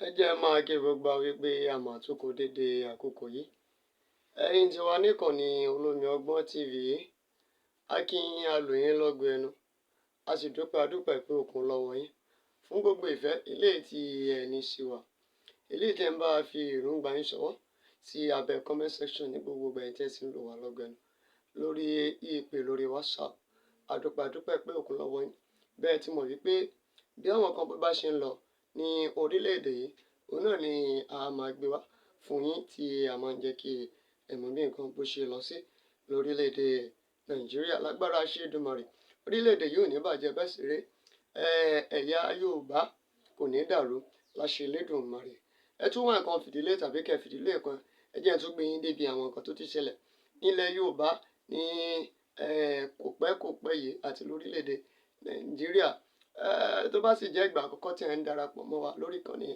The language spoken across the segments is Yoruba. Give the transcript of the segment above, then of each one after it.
Ẹ jẹ́ máa kí gbogbo wa wípé a mà tún kú dédé àkókò yìí. Ẹ̀yin tí wà níkànnì Olómi Ọgbọ́n TV, a kí yín, a lù yín lọ́gọ ẹnu, a sì dúpẹ́ adúpẹ́ pé òkun lọ́wọ́ yín fún gbogbo ìfẹ́ eléyìí tí ẹ ní sí wa, eléyìí tẹ́ ń bá wa fi èròǹgbà yín ṣọwọ́ sí abẹ́ comment section ní gbogbo ìgbà yẹn tẹ́ sì ń lò wá lọ́gọ ẹnu lórí ìpè lórí WhatsApp. Adúpẹ́ adúpẹ́ pé òkun lọ́wọ́ yín. Bẹ́ẹ̀ ti mọ̀ wípé bí àwọn kan bá ṣe ń lọ ní orílẹ̀-èdè yìí, òun náà ni a máa gbé wá fún yín, tí a máa ń jẹ́ kí ẹ mọ̀ bí nǹkan bó ṣe lọ sí lórílẹ̀-èdè Nàìjíríà. Lágbára ṣe Èdùmàrè, orílẹ̀-èdè yìí ò ní bàjẹ́, bẹ́ẹ̀ sì ré ẹ̀yà Yorùbá kò ní dàrú láṣẹ Elédùmarè. Ẹ tún wá nǹkan fìdílé tàbí kẹ́ fìdílé kan, ẹ jẹ́ n tún gbé yín débi àwọn nǹkan tó ti ṣẹlẹ̀ nílẹ̀ Yorùbá ní kò pẹ́ kò pẹ́ yìí àti lórílẹ̀-èdè Nàìjíríà. Tó bá sì jẹ́ ìgbà àkọ́kọ́ tí ẹ̀ ń darapọ̀ mọ́ wa lórí ìkànnì,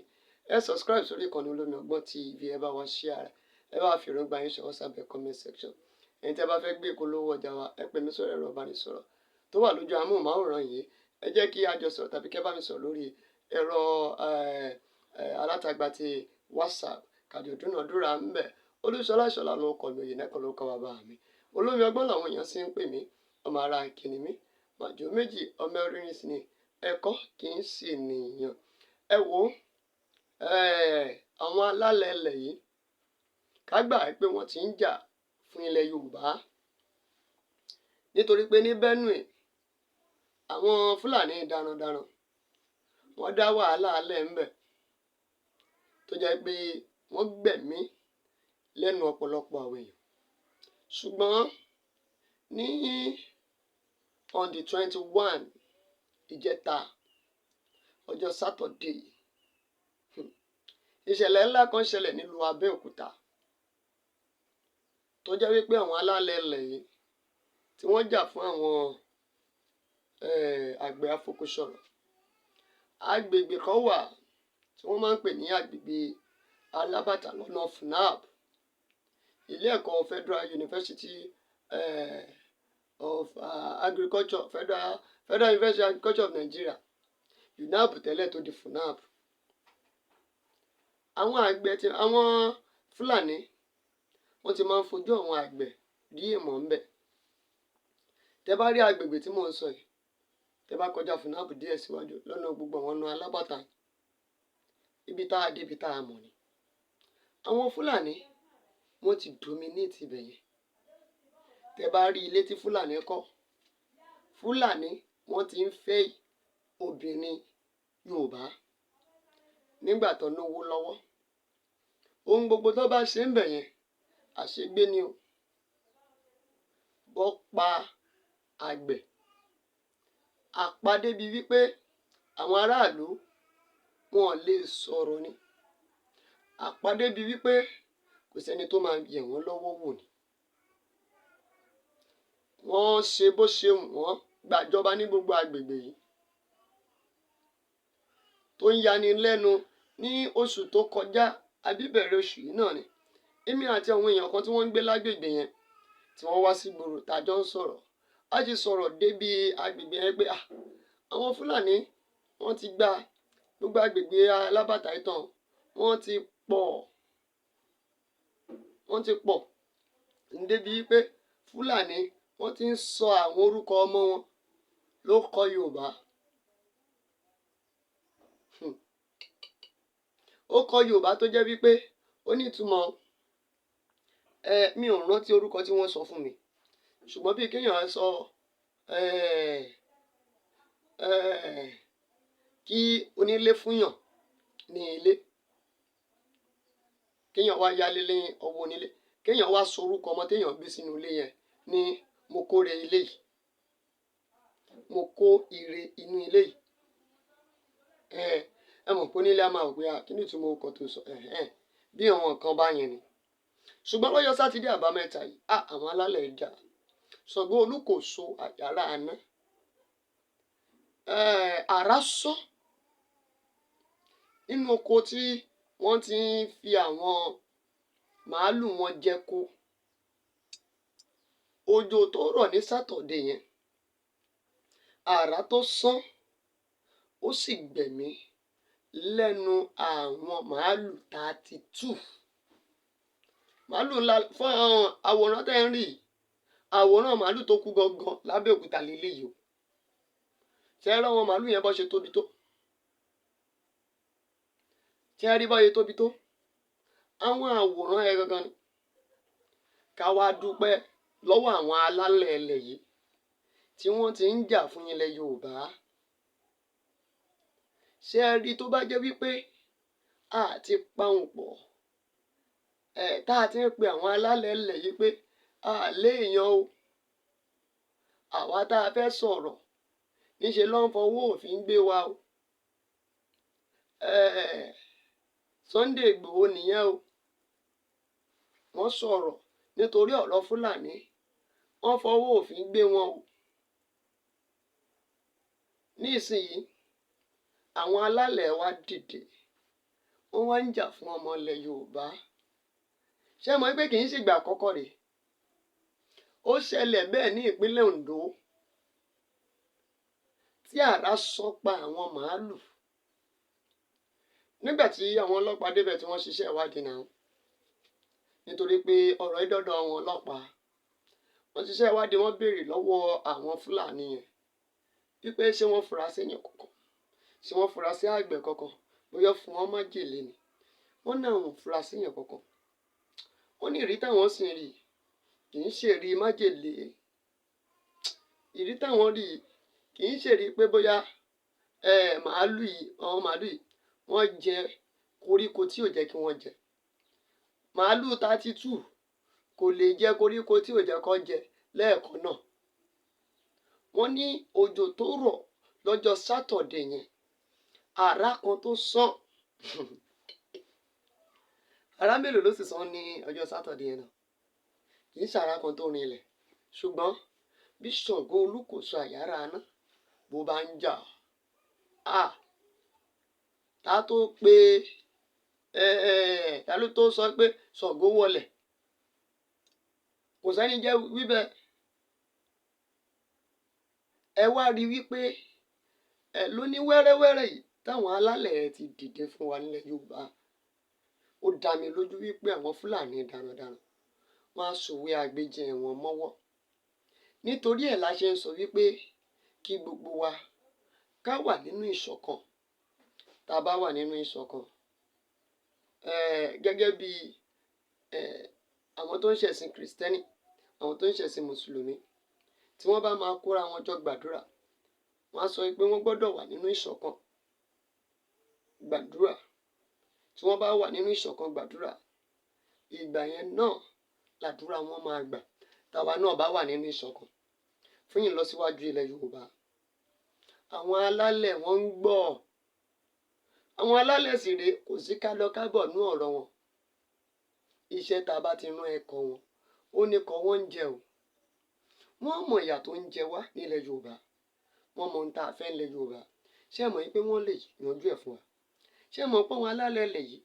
ẹ subscribe sórí ìkànnì Olómi Ọgbọ́n TV, ẹ bá wa share rẹ̀, ẹ bá wa fi èròǹgbà yín ṣọwọ́ sábẹ́ comment section. Ẹ̀yin tí ẹ bá fẹ́ gbé ìpolówó ọjà wa, ẹ pè mí sórí ẹ̀rọ ìbánisọ̀rọ̀ tó wà lójú amóhùnmáwòrán yìí. Ẹ jẹ́ kí a jọ sọ̀rọ̀ tàbí kẹ́ bá mi sọ̀rọ̀ lórí ẹ̀rọ alátagbà ti WhatsApp, kájọ dúnàádúrà ń bẹ̀. Olúṣọlá Ṣọlá ló kọ mi, òye nẹ́kan ló kọ bàbá mi. Olómi Ọgbọ́n làwọn èèyàn sì ń pè mí. Ọmọ ara kìnìún mi màjò méjì, ọmọ orin sì ni ẹ̀kọ́ kì í sì nìyàn. Ẹ wo àwọn alálẹ̀ ilẹ̀ yìí, ká gbà pé wọ́n ti ń jà fún ilẹ̀ Yorùbá, nítorí pé ní Benue, àwọn Fúlàní darandaran wọ́n dá wàhálà lẹ̀ ńbẹ̀ tó jẹ́ pé wọ́n gbẹ̀mí lẹ́nu ọ̀pọ̀lọpọ̀ àwọn èèyàn. Ṣùgbọ́n ní on the 21, ìjẹta, ọjọ́ Saturday, ìṣẹ̀lẹ̀ ńlá kan ṣẹlẹ̀ nílùú Abẹ́òkúta, tó jẹ́ wípé àwọn alálẹ̀ ilẹ̀ yìí tí wọ́n jà fún àwọn àgbẹ̀ afokosọ̀rọ̀. Agbègbè kan wà tí wọ́n máa ń pè ní agbègbè Alábàtà lọ́nà FUNAB, ilé ẹ̀kọ́ Federal University of Agriculture, Federal University of Agriculture of Nigeria, UNAB tẹ́lẹ̀ tó di FUNAB. Àwọn àgbẹ̀ tí àwọn Fúlàní wọ́n ti máa ń fojú àwọn àgbẹ̀ rí èèmọ̀ ńbẹ̀. Tẹ́ bá rí agbègbè tí mò ń sọ yìí, tẹ́ bá kọjá FUNAB díẹ̀ síwájú lọ́nà gbogbo àwọn ọ̀nà Alábàtà, ibi tá a dé, ibi tá a mọ̀ ni. Àwọn Fúlàní wọ́n ti dominate ibẹ̀ yẹn. Tẹ́ bá rí ilé tí Fúlàní kọ́, Fúlàní wọ́n ti ń fẹ́ obìnrin Yorùbá nígbà tó náwó lọ́wọ́. Ohun gbogbo tó bá ṣe ń bẹ̀ yẹn, àṣegbé ni o. Bọ́ pa àgbẹ̀ àpá débi wípé àwọn aráàlú wọn ò lè sọ̀rọ̀ ni, àpá débi wípé kò sẹ́ni tó máa yẹ̀ wọ́n lọ́wọ́ wò ni. Wọ́n ṣe bó ṣe wù wọ́n, gbàjọba ní gbogbo agbègbè yìí tó ń yani lẹ́nu. Ní oṣù tó kọjá àbí bẹ̀rẹ̀ oṣù yìí náà ni èmi àti àwọn èèyàn kan tí wọ́n ń gbé lágbègbè yẹn, tí wọ́n wá sí gbòòrò, tá a jọ ń sọ̀rọ̀. A ti sọ̀rọ̀ débi agbègbè yẹn pé àwọn Fúlàní wọ́n ti gba gbogbo agbègbè Alábàtà ìtàn, wọ́n ti pọ̀, wọ́n ti pọ̀ débi pé Fúlàní wọ́n ti ń sọ àwọn orúkọ ọmọ wọn ló kọ Yorùbá. Ó kọ Yorùbá tó jẹ́ wípé ó ní ìtumọ̀. Ẹ mi ò rántí orúkọ tí wọ́n sọ fún mi, ṣùgbọ́n bí kéèyàn sọ ẹ ẹ kí onílé fúnyàn ní ilé, kéèyàn wá yálé ní ọwọ́ onílé, kéèyàn wá sọ orúkọ ọmọ téèyàn bí sínú ilé yẹn ní "Mo kóre ilé yìí, mo kó ire inú ilé yìí." Ẹ mọ̀ pé onílé á máa wò pé, "Kí ni ìtumọ̀ orúkọ tó sọ?" Bí àwọn nǹkan bá yẹn ni. Ṣùgbọ́n lọ́jọ́ Sátidé àbámẹ́ta yìí, àwọn alálẹ̀ jà. Ṣàngó Olúkòso àjàrà àná, àrá sán nínú oko tí wọ́n ti ń fi àwọn màálù wọn jẹko. Òjò tó rọ̀ ní Saturday yẹn, àrá tó sán, ó sì gbẹ̀mí Lẹ́nu àwọn màálù 32, màálù ńlá. Fún àwọn àwòrán tẹ́ ń rí yìí, àwòrán màálù tó kú gangan lábẹ́òkúta lélẹ́yìí o. Ṣé ẹ rí àwọn màálù yẹn bọ́ ṣe tóbi tó? Ṣé ẹ rí bọ́ ṣe tóbi tó? Àwọn àwòrán ẹ gangan ni. Ká wá dúpẹ́ lọ́wọ́ àwọn alálẹ̀ ilẹ̀ yìí tí wọ́n ti ń jà fún ilẹ̀ Yorùbá. Ṣé ẹ rí, tó bá jẹ́ wípé a ti pahùn pọ̀ ẹ̀, tá a ti ń pe àwọn alálẹ̀ ilẹ̀ yìí pé a léèyàn o, àwa tá a fẹ́ sọ̀rọ̀, níṣe ló ń fọwọ́ òfin gbé wa o. Sunday Ìgbòho nìyẹn o. Wọ́n sọ̀rọ̀ nítorí ọ̀rọ̀ Fúlàní, wọ́n fọwọ́ òfin gbé wọn o. Ní ìsinyìí, àwọn alálẹ̀ wa dìde, wọ́n wá ń jà fún ọmọ ilẹ̀ Yorùbá. Ṣé ẹ mọ̀ pé kì í ṣègbà àkọ́kọ́ rèé? Ó ṣẹlẹ̀ bẹ́ẹ̀ ní ìpínlẹ̀ Ondo tí àrá sán pa àwọn màálù. Nígbà tí àwọn ọlọ́pàá débẹ̀, tí wọ́n ṣiṣẹ́ ìwádìí náà, nítorí pé ọ̀rọ̀ yìí dọ́dọ̀ àwọn ọlọ́pàá, wọ́n ṣiṣẹ́ ìwádìí, wọ́n béèrè lọ́wọ́ àwọn Fúlàní yẹn wípé ṣé wọ́n fura sí èèyàn kankan, ṣé wọ́n fura sí àgbẹ̀ kankan, bóyá fún wọn májèlé ni. Wọ́n náà ò fura sí èèyàn kankan. Wọ́n ní ìrí táwọn sì ń rí kì í ṣèrí májèlé, ìrí táwọn rí kì í ṣèrí pé bóyá màálù yìí, àwọn màálù yìí, wọ́n jẹ koríko tí ò jẹ́ kí wọ́n jẹ. Màálù 32 kò lè jẹ koríko tí ò jẹ́ kó jẹ lẹ́ẹ̀kan náà. Wọ́n ní òjò tó rọ̀ lọ́jọ́ Saturday yẹn, àrá kan tó sán. Àrá mélòó ló sì sán ní ọjọ́ Saturday yẹn náà? Kì í ṣàrá kan tó rinlẹ̀, ṣùgbọ́n bí Ṣàngó Olúkòso àyàrá aná bó bá ń jà á, ta tó pé ẹ ẹ ta ló tó sọ pé Ṣàngó wọlẹ̀? Kò sẹ́ni jẹ́ wíbẹ̀. Ẹ wá rí wípé ẹ lóní wẹ́rẹ́wẹ́rẹ́ yìí táwọn alálẹ̀ ti dìde fún wa nílẹ̀ Yorùbá, ó dá mi lójú wípé àwọn Fúlàní darandaran, wọ́n á sòwé àgbéjẹ wọn mọ́wọ́. Nítorí ẹ̀ la ṣe ń sọ wípé kí gbogbo wa ká wà nínú ìṣọ̀kan. Tá a bá wà nínú ìṣọ̀kan, gẹ́gẹ́ bí àwọn tó ń ṣẹ̀sìn Kìrìsìtẹ́nì, àwọn tó ń ṣẹ̀sìn Mùsùlùmí, tí wọ́n bá máa kóra wọn jọ gbàdúrà, wọ́n á sọ pé wọ́n gbọ́dọ̀ wà nínú ìṣọ̀kan gbàdúrà. Tí wọ́n bá wà nínú ìṣọ̀kan gbàdúrà, ìgbà yẹn náà làdúrà wọn máa gbà. Táwa náà bá wà nínú ìṣọ̀kan fún ìlọsíwájú ilẹ̀ Yorùbá, àwọn alálẹ̀ wọ́n ń gbọ́. Àwọn alálẹ̀ sì rèé, kò sí kálọ kábọ̀ nú ọ̀rọ̀ wọn. Iṣẹ́ tá a bá ti rán ẹ̀kọ́ wọn, ó ní kọ́ wọ́n ń jẹ o. Wọ́n mọ ìyà tó ń jẹ wá nílẹ̀ Yorùbá, wọ́n mọ ohun tá a fẹ́ nílẹ̀ Yorùbá. Ṣé ẹ mọ̀ pé wọ́n lè yanjú ẹ̀ fún wa? Ṣé ẹ mọ̀ pé àwọn alálẹ̀ ilẹ̀ yìí,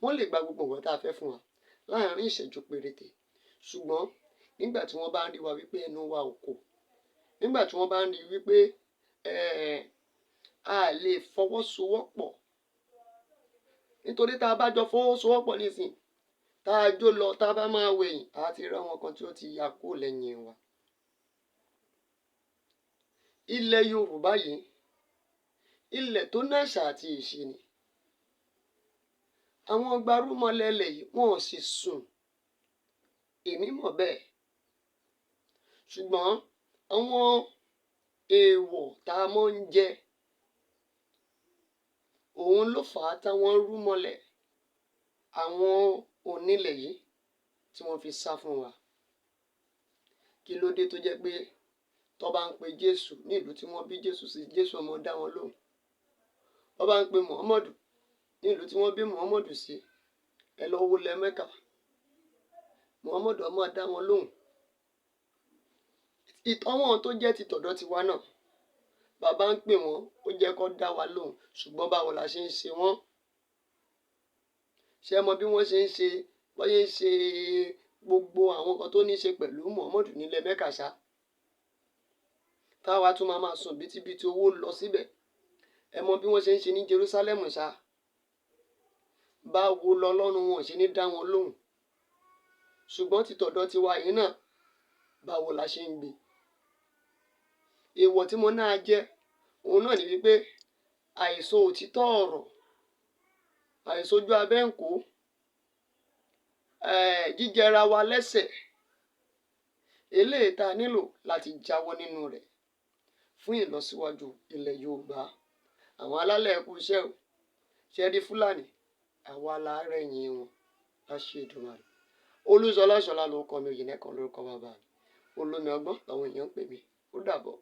wọ́n lè gba gbogbo nǹkan tá a fẹ́ fún wa láàárín ìṣẹ́jú péréte? Ṣùgbọ́n nígbà tí wọ́n bá ń rí wa wípé ẹnu wa ò kò, nígbà tí wọ́n bá ń rí wípé a lè fọwọ́sowọ́pọ̀, nítorí tá a bá jọ fọwọ́sowọ́pọ̀ nísìn, tá a jó lọ, tá a bá máa wẹ̀yìn, a ti rí àwọn kan tí ó ti ya kúrò lẹ́yìn wa. Ilẹ̀ Yorùbá yìí, ilẹ̀ tó ní àṣà àti ìṣe ni. Àwọn gbarúmọlẹ̀ ilẹ̀ yìí, wọn ò sì sùn, èmi mọ̀ bẹ́ẹ̀. Ṣùgbọ́n àwọn èèwọ̀ tá a mọ́ ń jẹ, òun ló fà á táwọn rúmọlẹ̀, àwọn onílẹ̀ yìí, tí wọ́n fi sá fún wa. Kí ló dé tó jẹ́ pé tó bá ń pe Jésù ní ìlú tí wọ́n bí Jésù sí, Jésù ọmọ dá wọn lóhùn? Tó bá ń pe Muhammadu ní ìlú tí wọ́n bí Muhammadu sí, ẹ lọ wo lẹ Mẹ́kà, Muhammadu ọmọ dá wọn lóhùn. Ìtọ́wọ́n tó jẹ́ ti tọ̀dọ̀ tiwa náà, bàbá ń pè wọ́n, ó jẹ́ kó dá wa lóhùn. Ṣùgbọ́n báwo la ṣe ń ṣe wọ́n? Ṣé ẹ mọ bí wọ́n ṣe ń ṣe, bọ́n ṣe ń ṣe gbogbo àwọn nǹkan tó ní í ṣe pẹ̀lú Muhammadu nílẹ̀ Mẹ́kà ṣá, táwa tún máa máa sùn bítíbitì owó lọ síbẹ̀? Ẹ mọ bí wọ́n ṣe ń ṣe ní Jerusalem ṣá? Báwo lọlọ́run wọn ò ṣe ní dá wọn lóhùn? Ṣùgbọ́n ti tọ̀dọ̀ tiwa yìí náà, báwo la ṣe ń gbé? Èèwọ̀ tí mo náà jẹ́ òun náà ni wípé àìsọ òtítọ́ ọ̀rọ̀, àìsojú abẹ́ ń kó, jíjẹra wa lẹ́sẹ̀, eléyìí tá a nílò láti jáwọ́ nínú rẹ̀ fún ìlọsíwájú ilẹ̀ Yorùbá. Àwọn alálẹ̀ kú iṣẹ́ o. Ṣe rí Fúlàní, àwa la rẹ̀yìn wọn láṣẹ Èdùmàrè. Olúṣọlá Ṣọlá ló kọ mi, Òyìnbó lórúkọ bàbá mi, Olómi Ọgbọ́n làwọn èèyàn ń pè mí. Ó dàbọ̀.